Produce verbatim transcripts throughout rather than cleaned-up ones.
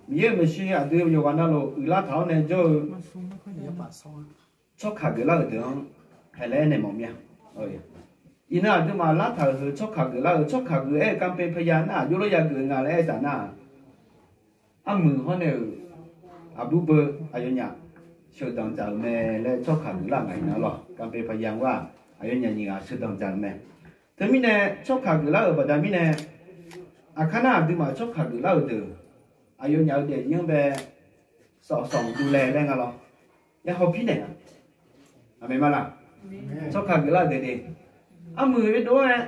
Miqyaer-euq maeqshi aqdui yawqghaq navluf uiqlar taq-awr nae jawr-eu tsawrkaq geuflar-euq deuq-anr haelae aernaeq mawf mir-a. Iqnan aqduimaf lartaq-euq heu tsawrkaq geuflar-euq tsawrkaq geuf-aer-eu การเป็นพยาน nar aqjox lor yageuf nga laer aertaq nar, armuiq hawr nae-euq aqbur beu aqyawfnyaf sheuqdanq dzaq-euq mae laer tsawrkaq geuflar ngaq iqnan lawr. การเป็นพยาน ghaq aqyawfnyaf nyiq ghaq sheuqdanq dzaq-euq mae. Teumirnae tsawrkaq geuflar-euq baqda mirnae, aqkar nar aqduimaf tsawrkaq geuflar-euq deuq aqyawfnyaf-eu daefzir-anr bae sawf sawf duvlae laer nga lawr. Yar hawpir naeq-a. Aqmeq ma laq? Tsawrkaq geuflar-euq deuq de, armuiq-eu dov-aer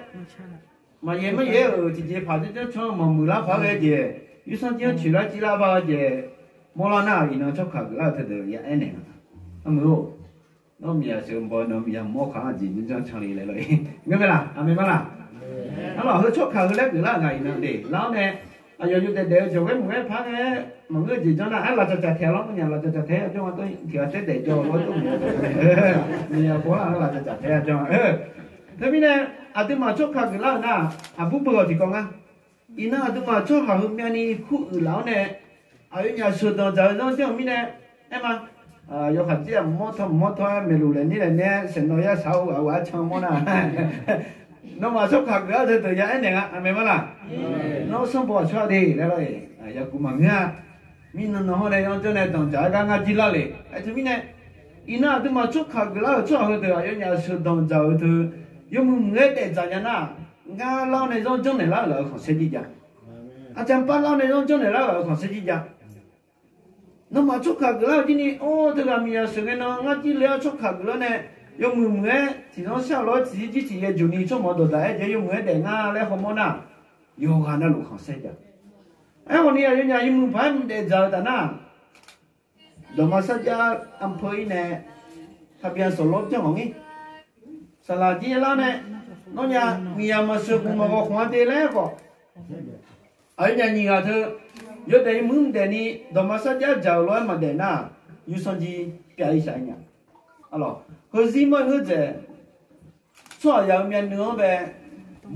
maqyaeq maryaeq-euq tiqjeqpaq janrjanr can maqmuiq lar paq-aer ghae jeq, yursanr jir-anr coeqlar jir lar ba-eu jeq mawrlar nar-aq, iqnan tsawrkaq geuflar-euq teudeuq ya aernaeq-a. Armuiq-or, nawr miqyaq sheuq baw-eu nawq-eu miqyaq mawr khaq-anr jeq janrjanr can le laer lawr-ir. Ngar mae laq? Aqmeq ma laq? Arlawq, heu tsawrkaq heu laer geuflar-euq ngaq iqnan de lar-awr nae, aqyawf yawdaef daef-eu jawq ghaer muiq-aer par ngae maqngeur-eu jeq janr nar-aer lafcaqcaq taeq lawr. Mawrnya lafcaqcaq taeq-aer janr-a, tiq ghaq taer daef jawr-a lawr, miqyaq baw-a lafcaqcaq taeq-aer janr-a. Teumirnae aqduimaf tsawrkaq geuflar-euq nar, aqbur beu-awq tiqkawv ngar. Iqnan aqduimaf tsawrhaq heumyavni kur uiqlaf-awr nae, aqyawfnyaf sheuqdanq dzaq-eu zanr janr-eu mirnae, aer ma, yawkaq jir-aq mq mawr tawr mq mawr tawr-aer maeqluf laeq nir laeq nae-aer saeqnawv yar saq-awr ghaq-eu arcan mawr nar, nawmaf tsawrkaq geuf-ar deuq deuq ya aernaeq nga. Aqmeq ma laq? Nawr sanrbof aqcawq-a de laer lawr-ir, yaqguq maqngeur-a. Mirnan nan hawr nae zanr janr nae danqdzaq-aer gar ngar jir lar le. Aer teumirnae, iqnan aqduimaf tsawrkaq geuflar-euq tsawrhaq heudeuq aqyawfnyaf sheuqdanq dzaq-euq teu, yawmuiq muiq-aer daefdzaq nya nar, ngar lar-awr nae zanr janrnaeq lar-euq ghaq-euq khanqsaer jir jav. Aqcawq par lar-awr nae zanr janrnaeq lar-euq ghaq-euq khanqsaer jir jav. Nawmaf tsawrkaq geuflar-euq jir ni, or, teughaq miqyaq sheuq ngae nan ngar jir le-awr tsawrkaq geuflar nae, yawmuiq muiq-aer tiqzanr shar-euq lof-aer tiqzir jir tiqyaer juq ni tsawrmawq dawqdaq-aer jaeq yawmuiq-aer daef ngar laer hawmawr nar, yawqghaq navluf khanqsaer jav. Aerkhawf ni aqyawfnyaf yawmuiq paq-aer mqdaef dzaq-eu taf nar, dawqma sarjax arpeu-ir nae, ทะเบียนสมรส janr hawq ngir, saqlaq jir lar nae, nawnyaf miqyaq maqsheuq khmq maqghawq khmq-a de laer khawf, aqyawfnyaf nyiq ghaq teu yawdaef yawmuiq mqdaef ni dawqma sarjax dzaq-euq lof-aer maqdaef nar, yursanr jir pyav-ir shaq-aer nya. Arlawq, heuzir manr-eu ngeur dzaeq, tsawrhaqzaq-eu myavnuiv-anr bae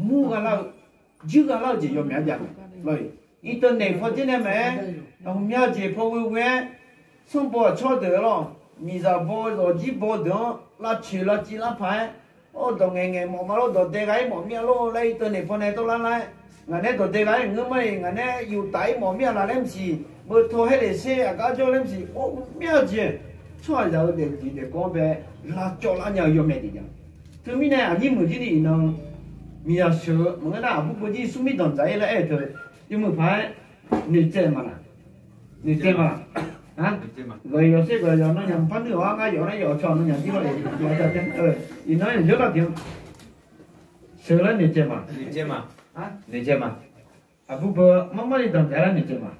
mur gha lar-eu, juir gha lar-eu jeq yawmyaq-aer jav-a. Internet paw dzer nae maqaer, aqmya jeq paw ghoe ghoe-aer, sanrbaw aqcawq deuq-a lawr, miqzaq baw zawqjir baw deuq-anr lavcoeq lavciv lar paq-aer, or, dawq ngaeq ngaeq mawf ma lor, dawq dae gha-ir mawf mir-a lor laer internet paw nae tawrlar lar-aer, ngaq nae dawq dae gha-ir ngeur mar-iq, ngaq nae yuf taf-ir mawf mir-a laf laer maqsiq, beutar haer lef sher aqgar jawr laer maqsiq, or, mir-a jeq, tsawrhaqzaq-eu daefdiq daefkawv-anr bae lavcawv lar nya-eu yawmyaq jeq jav. Teumirnae aqnyir muiq jir ni iqnan, miqyaq sheuq-eu maqngeur nar aqbur beu jir smrmir danqdzaq-ir laer aer-eu teu, yawmuiq paq-aer noeqtsaev ma laq? Noeqtsaev ma laq? Ghawq yawq sher ghawq yawq nawnyaf mqpar nuir-awq-ar, ngar yawf nar yawf cawq nawnyaf jir lawr-ir. Iqnan yawqjawr lar tiq-anr sheuq laer noeqtsaev ma. Noeqtsaev ma. Aqbur beu marmar ni danqdzaq-ir lar noeqtsaev ma.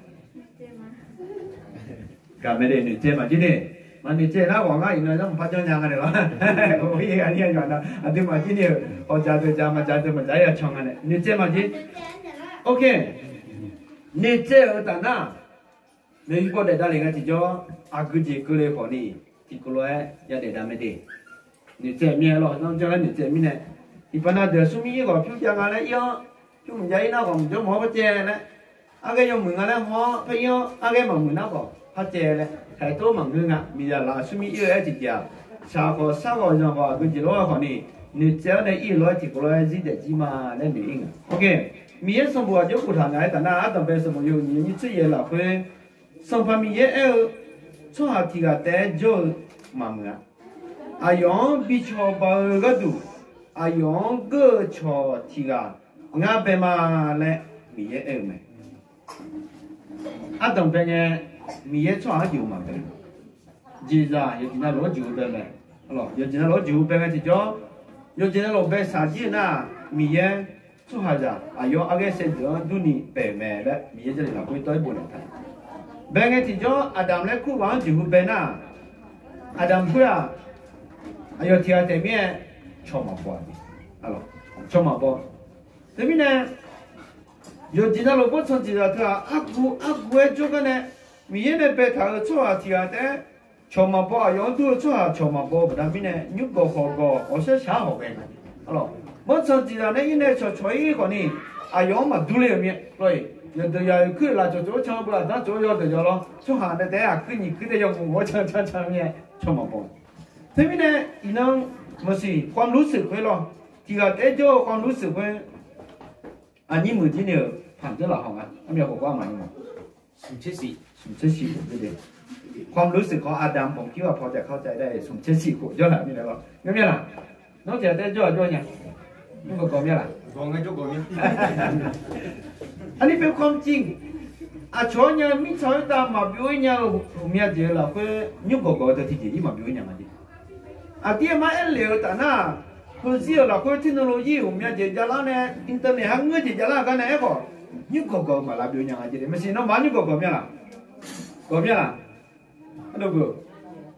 Gaq mae de, noeqtsaev maqjir de. Maqnoeqtsaev nar ghawq ngar iqnan zanr mqpar janr nya nga naeq lawr. Aqduimaf jir ni-euq hawq dzaq deuq dzaq maqdzaq deuq maqdzaq-ir ya can nga nae noeqtsaev maqjir. Ok. Noeqtsaev-euq taf nar, maeqhu paw daef davlef ngae tiqjawr, aqgeu jeq keuvle khawf ni, tiqkawv lof-aer yadaef dav mae de. Noeqtsaev mir-aer lawr, zanr janr laer noeqtsaev mirnae, iqbax nav deuq-aq smrmir ir ghawq pyur jav nga laer ir-awr, pyur mq jav ir nar khawf mqjawr mawq-awr par caev laer, arghaer yawmuiq nga laer haw-awr par ir-awr, arghaer maqmuiq nar khawf par caev laer, haeq tov maqngeur nga. Miqzaq laf smrmir ir-eu aer tiqjeq-aq, shaq khawf sar khawf zanq khawf aqgeu jeq lof-aer khawf ni, noeqtsaev-awr nae ir-euq lof-aer tiqkawv lof-aer zir daef jir ma laer noeq ir nga. Ok. Miqyaer sanqbof aqjox khoftaq ngaq-aer taf nar, ardanqbae sanqbof yawhuiq nyiq nyiq tser yaeq lafkhoer, Sanqpaq Miqyaer aer-eu, tsawrhaq tiq ghaq taef-aer jawr-eu maqmuiq-a. Aqyawf-anr bi cawba-eu gharduq, aqyawf-anr geur-eu cawq tiq ghaq ngar bae ma laer Miqyaer aer-eu mae. Ardanqbae ngae, Miqyaer tsawrhaq-anr jeq-eu maqbae. Jeqzaq yawqjeq navluf-anr jeq-eu bae mae. Yawqjeq navluf-anr jeq-eu bae ngae tiqjawr, yawqjeq navluf bae shaq jir-eu nar, Miqyaer tsawrhaqzaq aqyawf arghaer saevdzeuf-anr durni bae-euq mae laer Miqyaer Jarlif lafkhoer tawv-aer bof naeq taq. Bae ngae tiqjawr Aqdamq laer kur ghaq-anr jeqhu bae nar, Aqdamq khoer-aq, aqyawf tiq ghaq taef mir-aer cawq maqbaw-a. Cawq maqbaw. Teumirnae, yawqjeq navluf bawrtsanq jeqzaq teu-aq, argu argu-aer jawrgar nae, Miqyaer nae baetaq-euq tsawrhaq tiq ghaq taef-aer cawq maqbaw, aqyawf-anr dur-eu tsawrhaq cawq maqbaw-eu baqda mirnae, nymr gawq khawq gawq, ghawqshaq shaq-aer hawq ghae nga. Bawrtsanq jeqzaq nae ir nae cawqcawq-ir khawf ni, aqyawf-anr maqdur le-euq mir-aer lawr-ir. Yawqdeuq yawq-euq kuir-euq lafcawq cawq-awr can beu aqdanr cawq-awr yawdeuq yaw lawr, tsawrhaq nae taef-aer aqkuir nyiq kuir tae yawmuiq mawf-awr can can can mir-aer cawq maqbaw. Teumirnae iqnan maqsiq ความรู้สึก khoer lawr, tiq ghaq taef-aer jawr-eu ความรู้สึก khoer, aqnyir muiq jir ni-euq paq dzeur laf haw nga, armyav khof gar maqnymr-a. Smq tser siq khof jir de. ความรู้สึก khawf aqdamq pawqkir ghaq paw taef kar caev dae smq tser siq khof jawr laf mirnae lawr, ngar myav laf. Nawr tiq ghaq taef-aer jawr-aq jawr nya. Nymr gawqgawq myav laf. Aqli pyeuf ความจริง. Aqcawq-anr nya mirtsaq khoertav maqbyov-ir nya-eu ghawqmya jeq-eu lafkhoer nymr gawqgawq-eu deuq tiqjeq-ir maqbyov-ir nya nga jeq. Aqdir mar aerlef-eu taf nar-aq, heuzir-euq lafkhoer เทคโนโลยี ghawqmya jeq javlar nae, internet ha ngeur jeq javlar-eu gar nae aerkhawf, nymr gawqgawq-eu maq lavbyov nya nga jeq. Maqsiq nawmaf nymr gawqgawq myav laf. Gawq myav laf.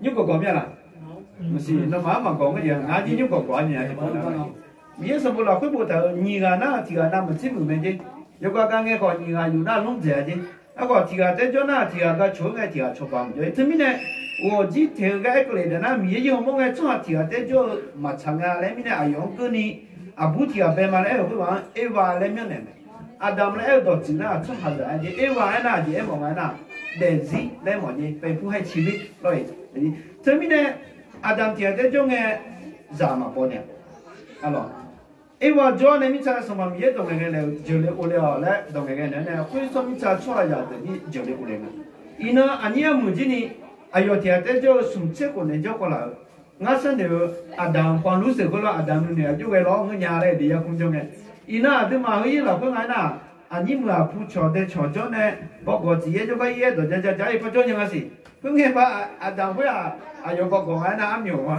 Nymr gawqgawq myav laf. Maqsiq nawmaf-anr maqgawq ngeur jeq ngar jir nymr gawqgawq-a nya. Miqyaer sanqbof lafkhoer boftaq-euq nyiq ghaq nar-aq tiq ghaq navmaqtser muiq mae jer. Yawkhav gar ngae khawf nyiq ghaq yuf nar lmr dzaeq-a jer. Aerkhawf tiq ghaq taef-aer jawr nar-aq tiq ghaq gar coq-eu ngae tiq ghaq cawba maqjawr-ir. Teumirnae ghawqjir teq-eu gar aerkeuv lef daef nar Miqyaer yawr hawmawr ngae tsawrhaq tiq ghaq taef-aer jawr-eu maqtsaq nga laer mirnae aqyawf-anr keuvni aqbur tiq ghaq bae ma laer aer-euq khoerghaq-anr Erva laer myanrnaeq mae. Aqdamq laer aer-eu dawqtsuif nar-aq tsawrhaqzaq-aer jeq. Erva aernar-aq jeq aermawf nga aernar-aq, daefzir laer aermawf jeq. เป็นผู้ให้ชีวิต lawr-iq. Teumirnae aqdamq tiq ghaq taef-aer jawr ngae zaq maqbaw naeq-a. Erva jawr nae mirtsaq sanqpaq Miqyaer dawq ngaeqghae naeq-eu jeuqle ovle-awq laer dawq ngaeqghae naeq-aer nae khoer sawr mirtsaq tsawrhaqzaq deuq-ir jeuqle ovle nga. Iqnan aqnyir armuiq jir ni aqyawf tiq ghaq taef-aer jawr-eu smq tser khof naeq jawr kawv laf-eu ngar sharnoeq-eu aqdamq ความรู้สึก khoer lawr aqdamq nuinoeq aqjox ghae lawr ngeur nya laer daef yar kur jawr ngae. Iqnan aqduimaf heu-ir lafkhoer nga aernar-aq, aqnyir muiq-aq pu cawq dae cawq jawr nae bawgawq tiq yaer jawrgar yaer dawq ja ja ja-ir par jawr nya nga siq. Khoerngae ba aqdamq khoer-aq, aqyawf bawgawq nga aernar armyawf ma,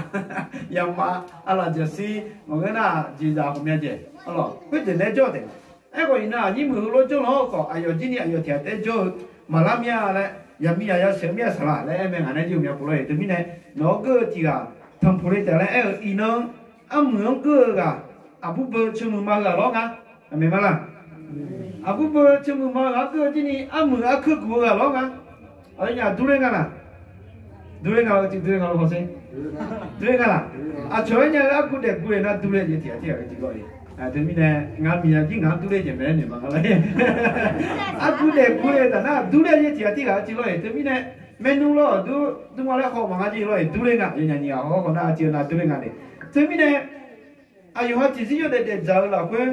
yamaf, arlaf jaqsir maqngeur nar-aq jeqzaq ghawqmya jaeq arlawq khoerdeuq nae jawr taef. Aerkhawf iqnan aqnyir muiq heulof jawr lanr-eu khawf aqyawf jir ni aqyawf tiq ghaq taef-aer jawr-eu maqlar mir-a laer, yaqmiqyaq yasheuq mir-a saqlaq laer aer mae. Ngaq nae jir ghawqmya pov lawr-iq. Teumirnae nawq-anr geur-eu tiq ghaq tanqpuq le taef laer aer-eu iqnan armuiq-anr geur-eu ghaq, aqbur beu ceumuiq ma-eu ghaq lawr nga. Aqmeq ma laq? Aqbur beu ceumuiq ma-eu ghaq-anr geur-eu jir ni armuiq arkeur guf-eu ghaq lawr nga. Aqyawfnyaf durler nga laq? Durler nga-eu tiq durler nga lawr hawsher. Durler nga laq? Aqcawq-aer nya-eu argu daef gu-eu nar durler jeq tiq ghaq tiq ghaq-eu tiq lawr-iq. Teumirnae ngaq miqyaq jir ngaq-anr durler jeq maeq-aer noeq ma nga lawr. Argu daef gu-eu taf nar durler jeq tiq ghaq tiq ghaq-eu tiq lawr-iq. Teumirnae maernmr lawr-euq dur dur ma laer haw maqnga jir lawr-iq. Durler nga yawnyaf nyiq ghaq haw haw khawf nar tiq ghaq nar durler nga de. Teumirnae aqyawf ha tiqzir yawdaef daef dzaq-eu lafkhoer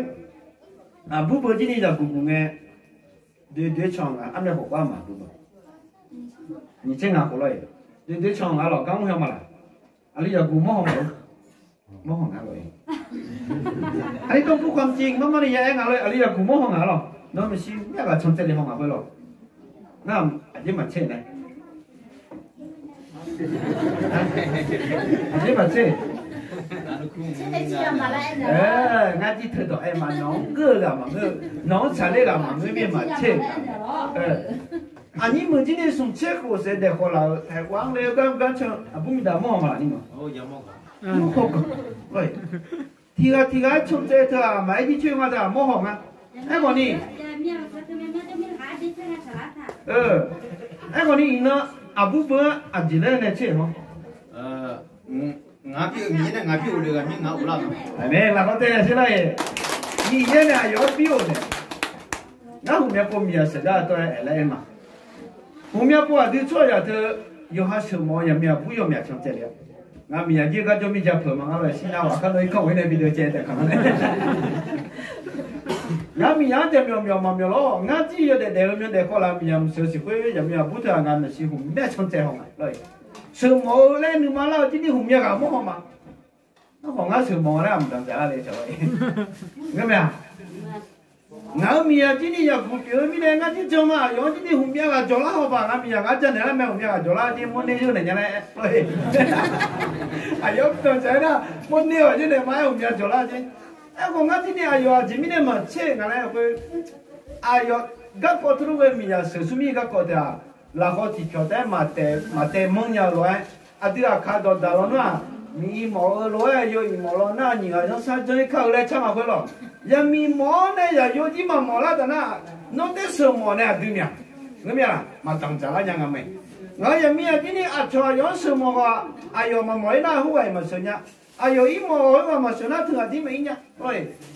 aqbur beu jir ni zaqguq guq ngae, doe doe can nga armyav khof gar maqbur ma. Nyiq tser ngaq khof lawr-iq. Doe doe can nga lawq gar mr haw ma laq? Aqli zaqguq mawr haw nga lawr. Mawr haw nga lawq-iq. Aqli dawr bur ความจริง mar mar ni ya aer nga lawr-iq. Aqli zaqguq mawr haw nga lawq. Nawr maeqshi myav ghaq can tsaev le haw ngaq khoer lawq. Ngar aqjeq maqtser nae Aqjeq maqtser. Ngar jir teudawq aer ma, nawq-anr geur-eu ghaq maqngeur, nawq-anr tsaqler ghaq maqngeur mir maqtser-eu. Aqnyir muiq jir ni smq tser khof saef daef khawf laf-euq taeq-aer le-eu gar gar can aqbur miqdaq mawr haw ma laq ni ma. Tiq ghaq tiq ghaq-aer can tsaev teu-aq maqaer jir coer nga teu-aq mawr haw nga. Aerkhawf ni Aerkhawf ni iqnan aqbur beu-anr aqjeq laer nae tser-euq hawr. Ngaq-anr pir-euq Miqyaer nae ngaq-anr pir ghofle ghaq mir ngaq-anr ghoflar ma. Aqmeq. Lafkawr tae sher lar-iq, Miqyaer nae aqyawf-anr pir ghofle. Ngar hmqmyav pov miqzaq sheuqgar-eu tawv-aer aerlar-aer ma. Hmqmyav pov aqdui tsawrhaqzaq teu yawqha sheuqmawf-eu yaqmiq aqbur yawmyaq can tsaev le-a. Ngaq miqzaq jir-eu gar jawr mir ja peuq ma ngar lawr-iq shir nar ghaq kar dawr-ir kar ghawq-ir nae bi deuq caev taef kaq ma nae. Ngaq miqzaq-anr jaqmyawf myawf maqmyawf lawr, ngar jir yawdaef daef-eu myawdaef kawv laf-eu miqzaq mqseuq siq khoer yaqmiq aqbur teu-aq ngaq maeqshi hmqmyav can tsaev haw nga lawr-iq. Sheuqmawf-eu laer nuima lar-eu jir ni hmqmyav ghaq mawr haw ma. Narkhawf ngar sheuqmawf laer mqdanq dzaq-a le cawq-a. Ngeur mae-aq, ngaq-euq miqzaq jir ni yaqguq pyeuf-eu mirnae ngar jir jan ma. Aqyawf-anr jir ni hmqmyav ghaq jawq lar haw baq. Ngaq miqzaq ngar janaeq lar mae, hmqmyav ghaq jawq lar jir mawrner yur naeq nya laer. Aqyawf-anr danq dzaq-aer nar mawrner-awq yur naeq ma-aer hmqmyav jawq lar jir. Aerkhawf ngar jir ni aqyawf aqjeq mirnae maqtser nga laer khoer, aqyawf garkawv teulof ghae miqzaq sheuq smrmir garkawv taef-aq, lafkhawf tiqpyawq taef-aer maqtaev manr nya-eu lof-aer, aqdui aqkaq dawqdaq lawnmr-aq, miqir mawf-eu lof-aer yaw iq mawf law nar nyiq ghaq zanrshar janr-ir kar-eu laer car ma khoer lawq. Yaqmiq mawf-awr nae yaqyo jir maqmawf lar taf nar, nawr taef sheuqmawf nae aqdui myaq. Ngeur mir-a, maqdanq dzaq lar nya nga mae. Ngaq-euq yaqmiq aqjir ni aqcawq aqyawf-anr sheuqmawf ghaq, aqyawf maqmawf-ir nar khoerghaq-iq maqsheuq nya. Aqyawf irmawf-awq-aer ghaq maqsheuq nar teughaq dir maqir nya.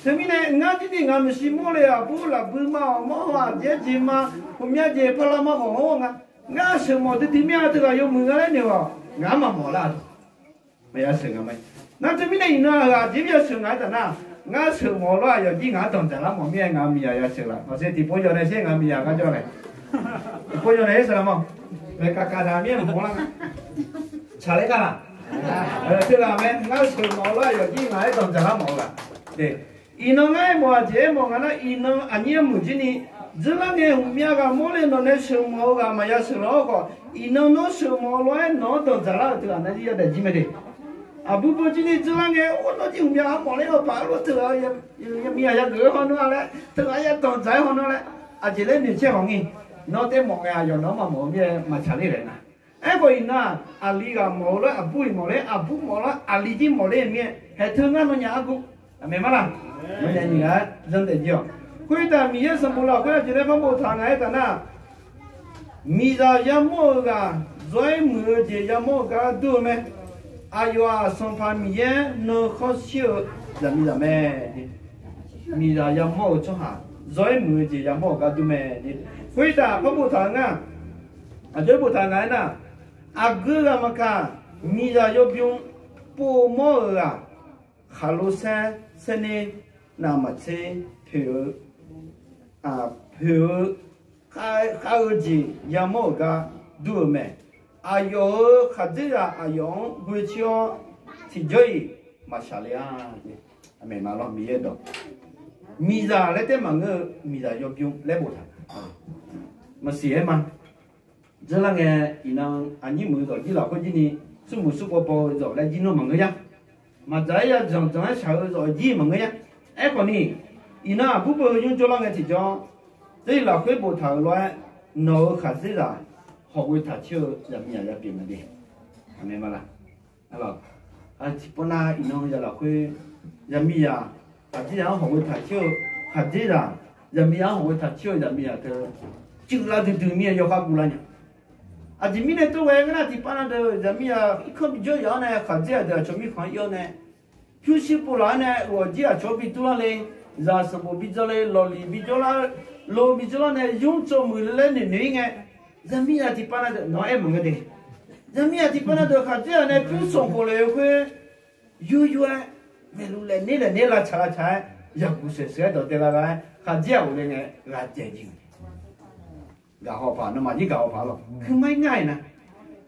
Teumirnae ngar jir ni ngaq maeqshi mawr le-aq, aqbur lafbui ma-awq, mawr-awq, aqjeq-aer jeq ma, ghawqmya jeq pala ma ghawq-anr-a nga. Ngar sheuqmawf duidui mir-a, teughaq yawmuiq nga laer noeq-awq, ngaq-anr maqmawf lar-a. Maqya sheuq nga ma. Nar teumirnae iqnan-aq aqjeq-aer yasheuq ngaq-aer taf nar, ngar sheuqmawf lof-aer aqyawf jir ngaq-anr danqdzaq lar mawf mir-aer ngaq miqzaq yasheuq laf. Maqsiq tiqpov yawf nae sher ngaq miqzaq gar jawr nae, tiqpov yawf nae-aer sheuq laf mawf. Maeqkaq kaq daq mir-aer maqmawr lar nga. Tsaqler kaq laq. Teughaq mae, ngar sheuqmawf lof-aer aqyawf jir ngaq-aer danqdzaq lar mawf-eu ghaq. Iqnan ngar aermawf-eu aqjeq aermawf nga nar, iqnan aqnyir armuiq jir ni dzeurlar ngae, ghawqmya ghaq mawr le nawq nae sheuqmawf-eu ghaq maqya sheuq lar-awr khawf, iqnan nawr sheuqmawf lof-aer nawq-anr danqdzaq lar-euq teughaq nar jir yadaef jir mae de. Aqbur beu jir ni dzeurlar ngae, or nawr jir ghawqmya ghaq mawf ler-awr paq-aer lof teughaq yawmiq aqya geuf-eu haw nawr-a laer, teughaq ya danqdzaq-aer haw nawr laer, aqjeq laer noeqcaer hawq ngir. Nawr taef mawf ngae aqyawf nawq-anr maqmawf-eu mir-aer maqtsaq ler laer nar. Aerkhawf iqnan-aq, aqli ghaq mawf-eu lof-aer aqbur iq mawf ler, aqbur mawf lof-aer aqli jir mawf ler mir-aer haeq teu ngar nawnyaf argu. Aqmeq ma laq? Nawnyaf nyiq ghaq-aer zanrdaef jir-awq. Khoertav Miqyaer sanqbof lafkhoer aqjeq laer par boftaq nga-aer taf nar, miqzaq yamawr-eu ghaq zawr-aer muiq-eu jeq yamawr-eu gar dur-eu mae. Aqyawf-aq Sanqpaq Miqyaer nan khawr shir-eu zaqmiqzaq mae. Miqzaq yamawr-eu tsawrhaq zawr-aer muiq-eu jeq yamawr-eu gar dur mae. Khoertav par boftaq-eu nga. Aqjox-aer boftaq nga-aer nar, aqgeu ghaq maqkaq, miqzaq yawbymr povmawr-euq-aq, khaqlo saer saerner navmaqtser poeq-eu, poeq-eu khav-eu jeq yamawr-euq gar dur-eu mae. Aqyawf-euq khaqdzerzaq aqyawf-anr ghoe coer-awr, tiqjawr-iq maqshaq le-a. Aqmeq ma lawr, Miqyaer dawq. Miqzaq laer taef maqngeur-eu, miqzaq yawbymr laer boftaq. Maqsiq-aer ma. Dzeurlar ngae, iqnan aqnyir muiq-eu zawqjir lafkhoer jir ni, smrmuiq smrkawv baw-eu zawq laer jir nawr maqngeur ya. Maqdzaq-aer ya dzanqdzanq-aer shaq-eu zawqjir maqngeur ya. Aerkhawf ni, iqnan aqbur beu heu nymr jawrlar ngae tiqjawr, dzeurlaf lafkhoer boftaq-euq lof-aer, nawq-euq khaqdzerzaq hawqghoe taq coer-eu zaqmiqzaq ya pyeuf mae de. Aqmeq ma laq? Tiqpavnav iqnan zaq lafkhoer, zaqmiqzaq khaqdzerzaq-anr hawqghoe taq coer-eu, khaqdzerzaq, zaqmiqzaq-anr hawqghoe taq coer-eu zaqmiqzaq teu, cuiv lar duidui mir-aer yawkhav guv lar nya. Aqjeq mirnae tov ghae-eu ngar nar, tiqpavnav deuq zaqmiqzaq irkanr bijawr yaf-awr nae, khaqdzerzaq deuq aqcawq mirkhanq-anr ir-awr nae, pyurshuir povlaf-awr nae, ghawqjir aqcawq-anr bi durlar le, zaq sanqbof bi dzawr le, lawqliq bi jawrlar, lo bi jawrlar nae, yur tsov muiq laer noeq noeq-ir ngae, zaqmiqzaq tiqpavnav deuq nawq-anr aer maqngeur de. Zaqmiqzaq tiqpavnav deuq khaqdzerzaq nae pyur sanqbof le-eu khoer, yur yur-aer, maeqluf laef ner laef ner lavtsaq lavtsaq-aer, yaqguq sheuq sheuq-aer dawq dae lar lar-aer, khaqdzerzaq ghofle ngae ghaq dzaeq jir-eu. Gaqhaw paq, nawmaf jir gaqhaw paq lawq, kuirma-ir ngar-iq na.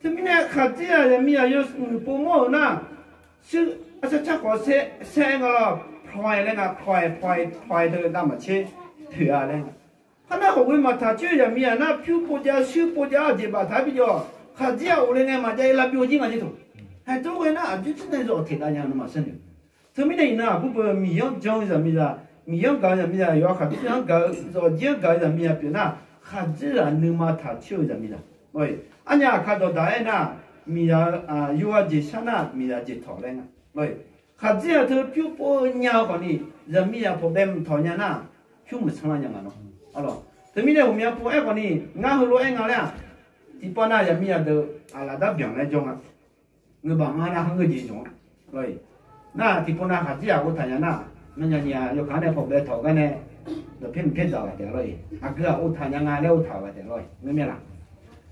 Teumirnae khaqdzerzaq zaqmiqzaq yawmuiq povmawr-euq nar, shuir arcar car khawf saer-aer nga lawr, pawq-aer laer nga, pawq-aer pawq-aer pawq-aer teu navmaqtser poeq-a laer nga. Par nar hawqghoe maqtaq coer-eu zaqmiqzaq nar, pyur pov jav shuir pov jav-awr aqjeq baftaq-aer bijawr, khaqdzerzaq ghofle ngae maqjav-ir lar byov jir nga jir taq. Haeq tov ghae nar aqjox jir nae zawq teq dav nya nawmaf sharnoeq. Teumirnae iqnan aqbur beu-eu Miqyaer-anr jan-eu zaqmiqzaq, Miqyaer-anr gaq-eu zaqmiqzaq, yawqha khaqdzerzaq-anr gaq-eu, zawqjir-anr gaq-eu zaqmiqzaq pyeuf nar, khaqdzerzaq nuima taq coer-eu zaqmiqzaq. Arnyaf aqkar dawqdaq-aer nar, miqzaq-eu yawqha jeq shar nar miqzaq jeq tawq laer nga. Khaqdzerzaq teu pyur pov-eu nya-eu khawf ni, zaqmiqzaq pawqbae mqtawq nya nar, pyur mqsanr lar nya nga nawr. Teumirnae ghawqmya pov-aer khawf ni, ngar heulof-aer nga laer-aq, tiqpavnav zaqmiqzaq deuq aqlaf dar byanq laer jawr nga. Ngeur baq ngar nar kharngeur jeq jawq-anr lawr-iq. Nar tiqpavnav khaqdzerzaq ghov taq nya nar, ngar nya nya yawkaq nae pawqbae tawq gar nae, dawqpyaer mqpyaer dzaq-eu ghaq taef lawr-iq. Aqgeu-aq ghov taq nya nga laer ghov taq-euq ghaq taef lawr-iq. Ngeur mir-a laq?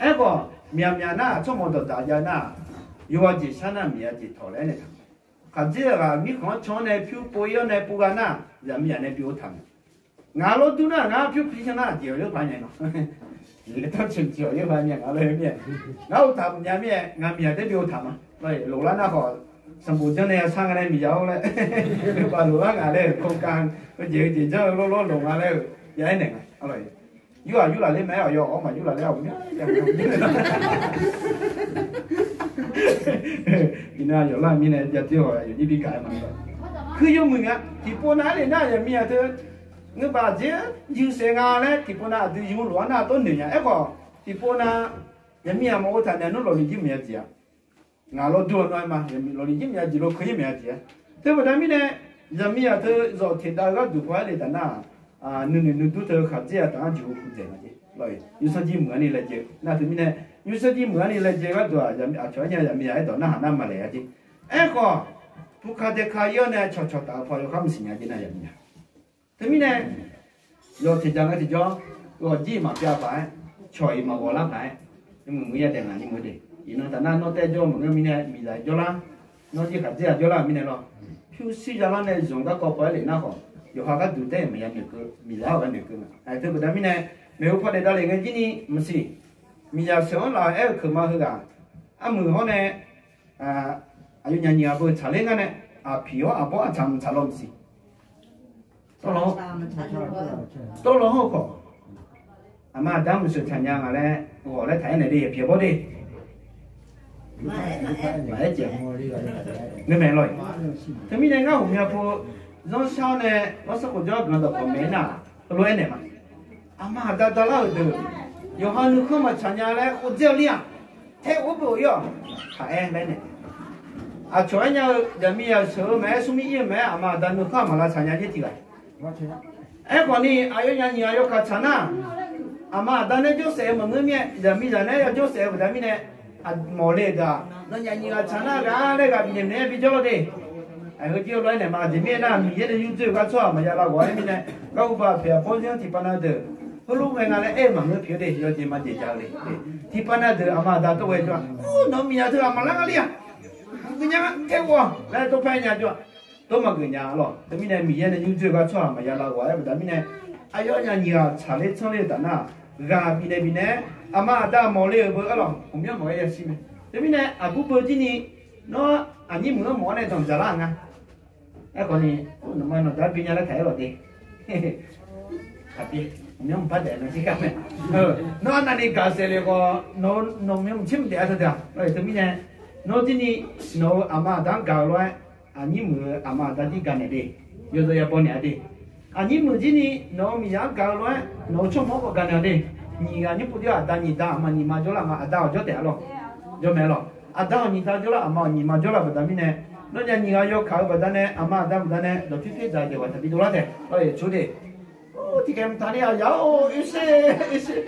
Aerkhawf myaqmyaq nar tsawrmawq dawqdaq jav nar, yawqha jeq shar nar miqzaq jeq tawq laer aernaeq taq. Khaqdzerzaq ghaq mirkhanq-anr can-awr nae pyur pov-ir-awr nae pov gha nar, zaqmiqzaq nae bi ghov taq mae. Ngaq lawr dur nar ngar pyur pi can nar jeq-awq yawr paq nya nawr. Laer tanr ceuq jeq-awq yawr paq nya ngaq laer mir-a. Ngar ghov taq maqnya mir-a, ngaq miqzaq taer bi ghov taq ma. Loqlar nar khawf, sanqbof janr nae yashar nga nae miqzaq-awr laer, baq loqlar ngaq laer-euq โครงการ heujeq heujeq janr-eu lawrlawr loq nga laer-euq ya aernaeq nga. Yur-aq yurlaf ler ma-aer, aqyawf-awr maqyurlaf ler-a, ghawqmya. Iqnan yawqlar mirnae jav tir-awq aqyawf jir bi gaq-aer ma. Heu yawmuiq nga tiqpov nav-aer le nar zaqmiqzaq teu ngeur baq dzer-anr yuisaef nga laer tiqpov nav aqdui yur lof-aer nar tov noeq nya. Aerkhawf tiqpov nav zaqmiqzaq maqghov taq naeq nar lawqliq jir maqya jeq-a. Ngaq lawr dur-awr nawr-aer ma, lawqliq jir maqya jeq lo, keuv jir maqya jeq-a. Teubaqda mirnae zaqmiqzaq teu zawq teq dav-eu gharduq paw-aer le taf nar, nuinoeq nuidur teu khaqdzer-aq taf-anr jeq-eu kudzaeq nga jeq. Nymrsanr jir muiq-anr ni laejae nar teumirnae, nymrsanr jir muiq-anr ni laejae gharduq-aq, aqcawq-aer nya zaqmiqzaq-aer dawq narhaq nar maqlaeq-a jeq. Aerkhawf Purka daeka-ir-awr nae cawqcawq taf-eu paw yawkhar maqsiq nya jeq nar yamir nya. Teumirnae, yawf tiqjaq ngae tiqjawr, ghawqjir-iq maqpyav paq-aer, cawq-iq maqghawq lar paq-aer, yawmuiq muiq yadaef ngaq ni muiq de. Iqnan taf nar nawr taef jawr-eu maqngeur mirnae, miqzaq jawrlar, nawr jir khaqdzer-aq jawrlar-euq mirnae lawr. Pyurshuir zalar nae zanq garkawv paw-aer lef nar khawf, yawqha gharduq taef-aer maqya noeqkeuv, miqzaq-awr gha noeqkeuv ma. Aqteu baqda mirnae, maeqhu paw daef davlef ngae jir ni maqsiq. Miqzaq sheuq-anr laf-aer-euq keuq ma heughaq, armuiq hawr nae, aqyawfnyaf nyiq ghaq beu tsaqler ngar nae, aqpiq hawr aqbawr aqtsaq mqtsaq law maqsiq. Tawvlawr hawr-eu khawf, aqma aqda maqsheuq tsaqnya nga laer ghawq laer taq-aer naeq de, yawpyaeq bawr de. Maqaer jeq-a. Ngeurmae lawr-iq. Teumirnae ngar ghawqmya pu zanrshar-awr nae, ghanrsanrkhof jawr guiqlanq dawqkawq maeq-aer nar, heulof-aer naeq ma. Aqma aqda dalar-euq deuq, yawqha nuikhanr maqtsaq nya laer uvdzer-eu lir-aq, tae-or beu-ir-awq, taq-aer laer naeq. Aqcawq-aer nya-eu zaqmiqzaq sheuq-eu maqaer, smrmir ir-eu maqaer, aqma aqda nuikhanr maq lavtsaq nya jer tiq ghaq. Aerkhawf ni aqyawfnyaf nyiq ghaq yawkaq tsaq nar, aqma aqda nae jawrsaef-eu maqngeur mir-aer, zaqmiqzaq nae ya jawrsaef-eu baqda mirnae, mawq le-euq deuq-aq, nawnyaf nyiq ghaq tsaq nar ghaq laer ghaq bifnaeq naeq-aer bijawr lawr de. Aqheu jir-eu lof-aer naeq ma, aqjeq mirnae nar, Miqyaer nae yurdzoer-eu gar tsawrhaq maqya lav ghawq-aer mirnae, garhuba paeq-aq bawrzer-anr tiqpav na deuq, heulof ghae nga laer aer-eu maqngeur pyeuf-eu de, yawjeq majeq jav-eu le. Tiqpav na deuq aqma aqda tov ghae jawr-aq, nawq-eu miqzaq teughaq maqlar nga lir-aq, guiqnya tae-or laer tov paer nya jawr-aq, tov maqgeuf nya lawq. Teumirnae Miqyaer nae yurdzoer-eu gar tsawrhaq maqya lav ghawq-aer baqda mirnae, aqyawfnyaf nyiq ghaq tsaqler tsanr le-eu taf nar, ghaq bifnaeq bifnaeq-aer, aqma aqda mawq le-euq beu-aer lawq, ghawqmyanr mawq-aer yashir mae. Teumirnae aqbur beu jir ni, nawr aqnyir muiq-anr mawq-awr nae danqdzaq lar-euq nga. Aerkhawf ni, nawqma nawqda bi nya laer taq-aer lawq de. Aqbir, ghawqmyanr mqpar daef-eu na jir gar mae. Nawr arnavni gaq saef le khawf, nawq-eu nawq-eu maqtser maqdaef-a teu deuq-aq, lawr-iq teumirnae, nawr jir ni, nawq-euq aqma aqda-anr gaq-eu lof-aer, aqnyir muiq-eu aqma aqda jir gaqnaeq de. Yawzawq yabaw naeq-a de. Aqnyir muiq jir ni nawq-eu miqzaq-anr gaq-eu lof-aer nawq-eu tsawrmawr khawf gaqnaeq de. Nyiq ghaq nyir pov jir-aq, aqda nyiq da, aqma nyiq ma jawrlar nga, aqda-awq jawr taef-a lawr. Jawr mae lawr. Aqda-awq nyiq da jawrlar, aqma-awq nyiq ma jawrlar baqda mirnae, nawnyaf nyiq ghaq yawkaq-eu baqda nae, aqma aqda baqda nae dawqtsuir ter dzaq jeq ghaq taqbi dovlar taef. Lawr-iq tsur de. Tiqkhaeq mqtaq ni aqyaq-or, oer sher, oer sher.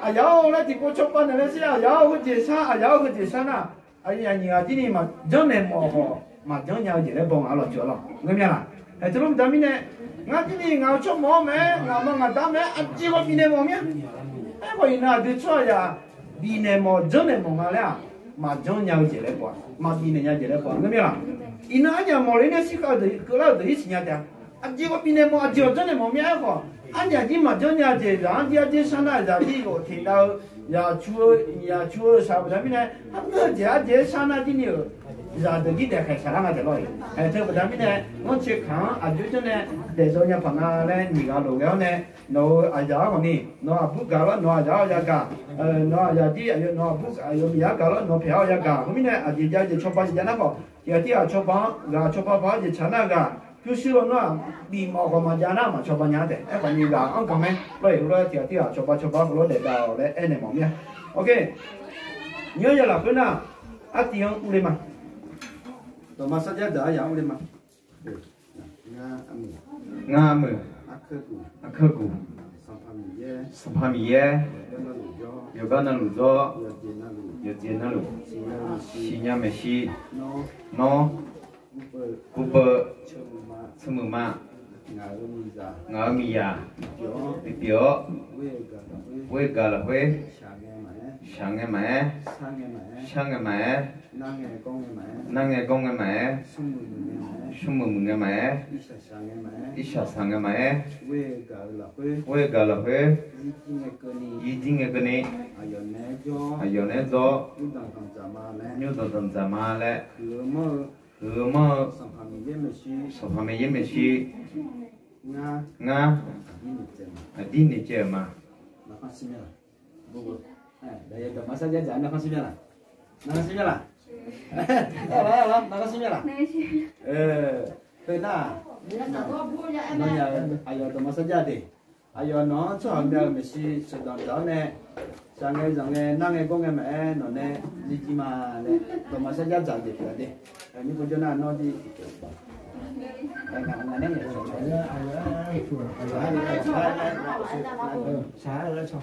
Aqyaq-or laer tiqpov cawba naeq laer sher, aqyaq-or heujeq shar, aqyaq-or heujeq shar nar, aqyawfnyaf nyiq ghaq jir ni maqjanr naeq mawf khawf, maqjanr nya-eu jeq laer baw ngaq-anr lawq jawr lawq. Ngeur mya laq? Aer, teulof mqtav mirnae, ngar jir ni ngaq-euq tsawrmawr-anr maqaer, ngaq ma ngaq da maqaer, aqjeq khawf bifnaeq mawf mir-a. Aerkhawf iqnan aqdui tsawrhaqzaq bifnaeq mawf janr naeq mawf nga laer-aq, maqjanr nya-eu jeq laer baw-a, maqbifnaeq nya jeq laer baw-a. Ngeur mya laq? Iqnan arnyaf mawf le nae shir khav-eu deuq keuvlar-eu deuq-ir siqnya taef-a. Aqjeq khawf bifnaeq mawf, aqjeq-awq janr naeq mawf mir-a. Aerkhawf, arnyaf jir maqjanr nya jeq zaq-anr jir arjer shar nar, zaq jir yawf teq dav-eu, yaq cu-eu, yaq cu-eu shaq-eu baqda mirnae, arngeur-eu jeq arjer shar nar jir ni-euq zaqdeuq jir daefkhaeq shaq lar nga taef lawr-iq. Aer, teu baqda mirnae, ngar cae kaq-anr aqjox janr nae daefzawr nya paq nga laer nyiq ghaq lof ghae-awr nae, nawq-euq aqzaq-anr khawf ni, nawq-eu aqbur gaq lawr, nawq-aqzaq-awr yagaq, nawq-eu aqzaq jir, nawq-eu aqbur aqyawf miqzaq-anr gaq lawr, nawq paeq-awr yagaq. Khoermirnae, aqjeq jav jeq cawba jeq jav nar khawf, tiq ghaq tirghaq cawba-anr ghaq cawba paq-awr jeq tsaq nar ghaq, pyurshuir lawnmr-aq, bif mawf khawf maqjav nar maqcawba nya taef. Aerkhawf ni ghaq-anr ganq mae lawr-iq, heulof-aer tiq ghaq tirghaq cawba cawba heulof-aer daef dav-awq laer aernaeq mawf mir-a. Ok. Nymr ya lafkhoer nar, artiv-anr urle ma. Dawqma sarjax dzaq-ar yaq-anr urle ma. Ngar muiq, arkeurguq, Sanqpaq Miqyaer, yawqgar navluf jawr, yawqjeq navluf siqnya maeqshi, nawr, kurbeu, tsuimuiq ma, ngaq-euq miqzaq bipyeuf-awr, ghoer-eu gaq lafkhoer, shaq ngae maqaer, shar ngae maqaer, nar ngae gawr ngae maqaer, smrmuiq muiq ngae maqaer, irshaq shaq ngae maqaer, ghoer-eu gaq lafkhoer, yirjir ngae keuvni, aqyawf naeq-aer jawr, nymrdanq danqdzaq ma laer, huiq-eu manr-eu, Sanqpaq Miqyaer maeqshi, ngar, aqdir noeqtsaev-euq ma. Narkhanr shir mya laq? Dawqma sarjax dzaq-ar narkhanr shir mya laq? Narkhanr shir mya laq? Narkhanr shir mya laq? Teunar, nawnyaf-euq aqyawf dawqma sarjax de. Aqyawf nawq-anr tsawrhaq mya-eu maeqshi sheuqdanq dzaq-awr nae, shaq ngae zanq ngae nar ngae gawr ngae maqaer nawq nae jirjir ma laer dawqma sarjax dzaq-eu jeq pyeuf-a de. Nymr pov jawr nar nawr jir tiqkhaeq. Shaq-aer aer-eu laer caw.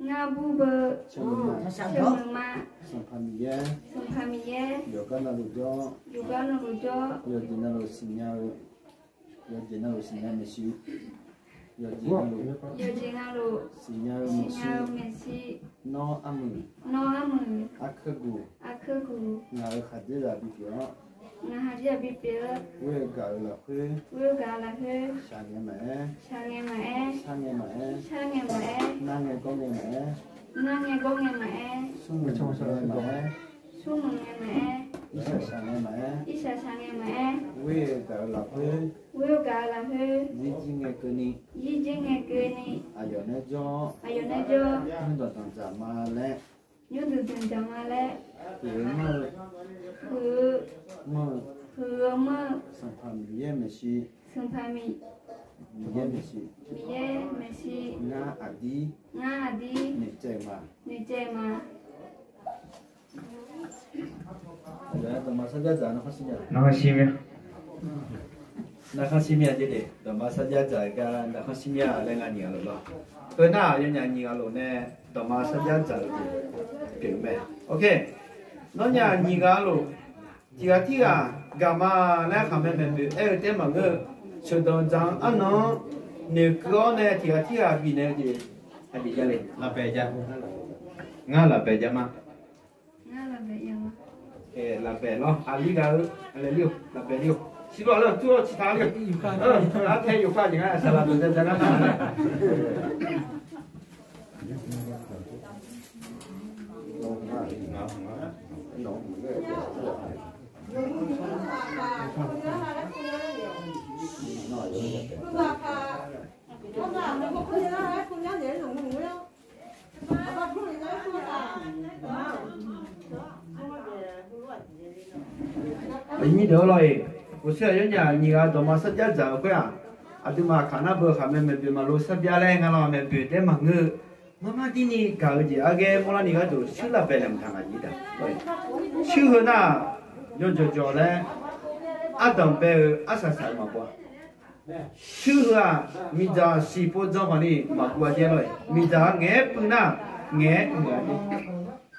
Ngar bur beu, Sanqpaq Miqyaer, yawqgar navluf jawr, yawqjeq navluf siqnya-eu, yawqjeq navluf siqnya maeqshi, yawqjeq navluf siqnya-eu maeqshi, nawr armuiq, nawr armuiq, arkeurguq, arkeurguq, ngaq-euq khaqdzerzaq bipyeuf-awr, ngaq-euq khaqdzerzaq bipyeuf-awr, ghoer-eu gaq-euq lafkhoer, ghoer-eu gaq-euq lafkhoer, shaqngae maqaer, shaqngae maqaer, sharngae maqaer, sharngae maqaer, narngae gawrngae maqaer, narngae gawrngae maqaer, smrmuiq ngae maqaer, smrmuiq ngae maqaer, irshaq shaqngae maqaer, irshaq shaqngae maqaer, ghoer-eu gaq-euq lafkhoer, ghoer-eu gaq-euq lafkhoer, zirjir ngae keuvni, zirjir ngae keuvni, aqyawf nae jawr, aqyawf nae jawr, nymr danqdanq dzaq ma laer, nymr danqdanq dzaq ma laer, huiq-eu manr-eu, huiq-eu manr-eu, huiq-eu manr-eu, Sanqpaq Miqyaer maeqshi, Sanqpaq Miqyaer maeqshi, Miqyaer maeqshi, ngar aqdir, ngar aqdir, noeqtsaev ma, noeqtsaev ma. Dawqma sarjax dzaq narkhanr shir mir-a, narkhanr shir mir-a jeq de, dawqma sarjax dzaq-eu gar narkhanr shir mir-a laer ngar nyiq ghaq lof lawr. Heu nar-aq yawnyaf nyiq ghaq lof nae dawqma sarjax dzaq-eu jeq pyeuf-eu mae. Ok, nawnyaf nyiq ghaq lof tiq ghaq tirghaq gaq ma laer khaqmae maeqboeq aer-eu taef maqngeur-eu, sheuqdanq dzaq-anr arnan-anr noeqkeuv-awr nae tiq ghaq tirghaq bifnaeq-eu jeq, aqjeq ja le, lafbaeq ja, ngar lafbaeq ja ma. Lafbaeq lawr, aqli gaq-eu, lafbaeq lir-eu, lafbaeq lir-eu, shirluf-a lar tur-awr ciqtaq lir-eu, artae yufkhav jeq ngar saqlaq dawq ja ja ngar nar. Aqnyir deuq-awr lawr-iq, uqshoer aqyawfnyaf nyiq ghaq dawqma sarjax dzaq-eu khoer-aq, aqduimaf kaq nar beu khaqmae maeqboeq maqlof sarbya laer nga lawr maeqboeq taef maqngeur-eu, marmar dirni gaq-eu jeq arghaer mawrlarni gharduq shuir lafbaeq laeqhmq taq ngaq jir da. Shuir heu nar-aq, yawjawq jawq laer ardanq bae-eu arsaq saq-eu maqbaw-a. Shuir heu-aq, miqdzaq siqpov dzan khawfni maqguv-a jaer lawr-iq, miqdzaq ngaeq-aer puiv nar, ngaeq-aer muiq-a jaer.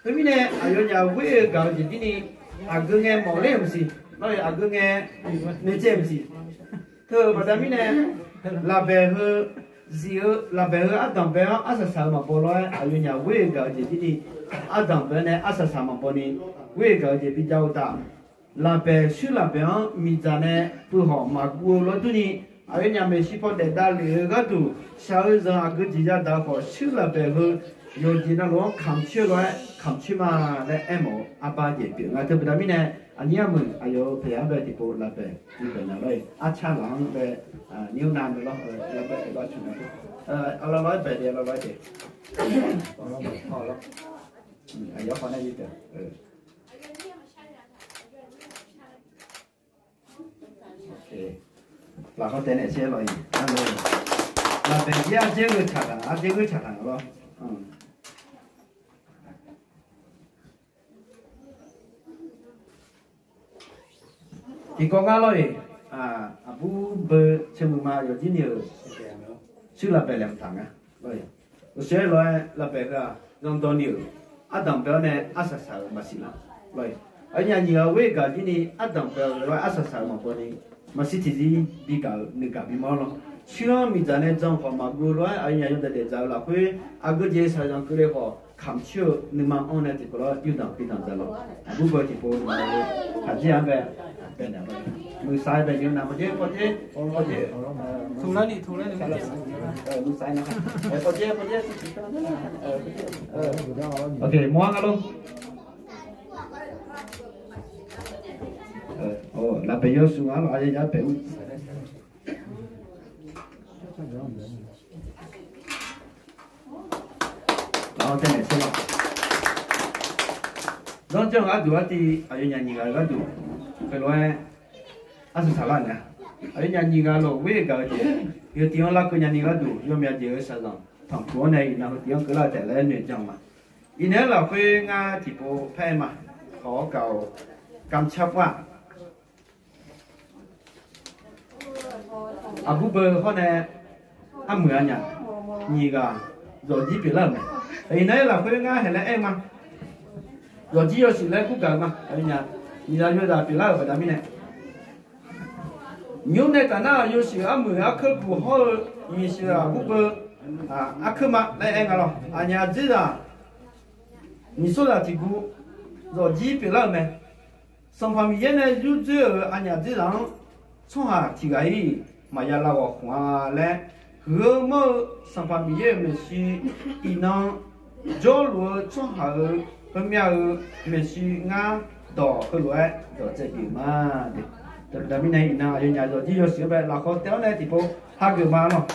Khoermirnae aqyawfnyaf ghoer-eu gaq-eu jeq dirni, aqgeu ngae mawf ler-euq maqsiq, lawr-iq aqgeu ngae noeqtsaev maqsiq. Teu-euq baqda mirnae, lafbaeq heu zif-eu lafbaeq heu ardanq bae-awr arsaq saq-eu maqbaw lawr-aer aqyawfnyaf ghoer-eu gaq-eu jeq dirni, ardanq bae-awr nae arsaq saq maqbaw ni, ghoer-eu gaq-eu jeq bijav-eu taf. Lafbaeq shuir lafbaeq-anr miqdzaq nae puiv hawq maqguv-eu lawr durni, aqyawfnyaf maeqshi paw daef davlef-eu gharduq shaq-eu zanq aqgeu jeq yadaq-eu khawf shuir lafbaeq heu yawqjeq navluf-anr kamq coer lof-aer kamq coer ma laer aermawf-eu arbar jeq pyeuf nga. Teu baqda mirnae, aqnyir armuiq aqyawf-euq paqyaq-anr bae tiqpov lafbaeq tiqbaeq nya lawr-iq, arcar laf-anr bae, nymr nav-eu lawr, lafbaeq tiqbaeq cmq nya, aqlawq lawr-aer baeq de, aqlawq lawr-aer de, aqyawf khawf nar-aer taef. Lafkhoer taef naeq saer lawr-iq, lafbaeq jir ardzaer gheu tsaq taq, ardzaer gheu tsaq taq lawr. Tiqkawv ngar lawr-iq, aqbur beu ceumuiq ma yawqjir ni-euq shuir lafbaeq laeqhmq taq nga. Uqshoer lof-aer lafbaeq heu-aq zanqdawq ni-euq ardanq bae-awr nae arsaq saq-euq maqsiq laf. Lawr-iq, aqyawfnyaf nyiq ghaq ghoer gaq jir ni ardanq bae-eu lof-aer arsaq saq-euq maqbaw ni, maqsiq tiqzir bigaq-euq nuigaq bimawr lawr. Shuir-anr miqdzaq nae jan khawf maqguv-eu lof-aer aqyawfnyaf yawdaef daefdzaq-eu lafkhoer aqgeu jeq shaqzanq keuvle khawf kamq coer-eu nuima anr nae tiqkawv lawr yurdanq pidanq dzaq lawr. Aqbur beu tiqpov nuima-eu aqjir-anr bae, muiqsaq-aer bae nymr nav pawdzer pawdzer pawdzer, muiqsaq-aer nav pawdzer pawdzer, ok mawr-ar nga lor. Lafbaeq yawshuif nga lor, aqyawfnyaf baeq ur. Lafkhoer taef naeq saer lawr. Zanrjanr-eu gharduq artiv aqyawfnyaf nyiq ghaq-eu gharduq heulof-aer arsaq saqlar nae, aqyawfnyaf nyiq ghaq lawq ghoer-eu gaq-eu jeq, yawtiv-anr larkeuv nyani gharduq yawmyaq jeq-eu shaqzanq tanqpuq-anr nae iqnan heutiv-anr keuvlar-eu taef laer noeqjan ma. Iqnan-aer lafkhoer ngar tiqpov par-aer ma. Khawf-awr gaq-awq, kamqcar pov-aq. Aqbur beu hawr nae armuiq aqnyaf nyiq ghaq zawqjir pyeuflar-euq mae. Iqnan-aer lafkhoer ngar haeq laer aer ma. Zawqjir yawshuif laer gurgaq-eu ma. Nyiq ghaq yawzaq pyeuflar-euq baqda mirnae, nymr nae taf nar-aq yawshuif armuiq arkeur guq hawr-eu nyiq sheuq aqbur beu arkeur ma laer aer nga lawr. Aqnyaf dzerzaq nyiq tsawrhaq tiq guv zawqjir pyeuflar-euq mae. Sanqpaq Miqyaer nae yurdzoer-euq aqnyaf dzerzaq-anr tsawrhaq tiq ghaq-iq maqya lav ghawq khmq-a laer, huiq-eu manr-eu Sanqpaq Miqyaer-euq maeqshi iqnan jawrluf-eu tsawrhaq-euq heumyav-eu maeqshi ngar dawq heulof-aer dawqtsaev pyeuf ma. Teumirnae iqnan aqyawfnyaf zawqjir yawshuif-anr bae lafkhawf taev-awr nae tiqpov hageuf ma lawq.